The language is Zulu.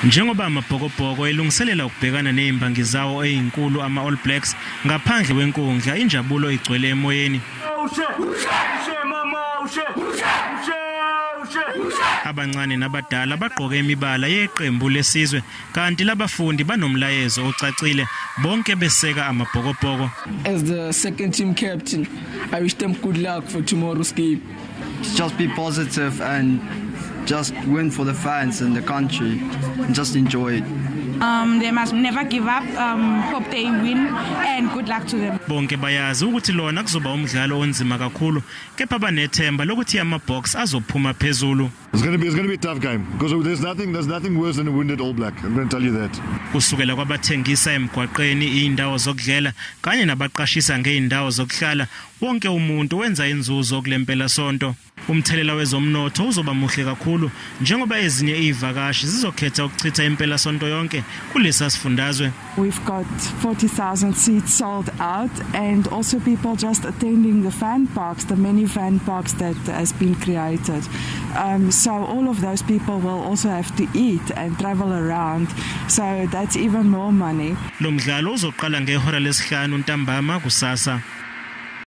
Njengoba amaBhokobhoko elungiselela ukubhekana nezimbangi zawo ezinkulu, ama-All Blacks, ngaphandle kwenkundla injabulo igcwele emoyeni. Abancane nabadala bagqoke imibala yeqembu lesizwe, kanti labafundi banomlayezo ocacile, bonke beseka amaBhokobhoko. As the second team captain, I wish them good luck for tomorrow's game. Just be positive and just win for the fans and the country and just enjoy it. They must never give up. Hope they win and good luck to them. Bonke bayazi ukuthi lona kuzoba umdlalo onzima kakhulu, kepha banethemba lokuthi ama-Boks azophuma phezulu. It's going to be a tough game because there's nothing worse than a wounded All Black. I'm going to tell you that. Kusukela kwabathengisa emgwaqeni, izindawo zokudlela kanye nabaqashisa ngeindawo zokuhlala, wonke umuntu wenza inzuzo kulempela sonto. Umthelela wezomnotho uzoba muhle kakhulu njengoba ezinye izivakashi zizokhetha ukuchitha impela sonto yonke kulesa sifundazwe. We've got 40,000 seats sold out and also people just attending the fan parks, the many fan parks that has been created. So all of those people will also have to eat and travel around. So that's even more money. Lo mdlalo uzoqala ngehora lesihlanu ntambama kusasa.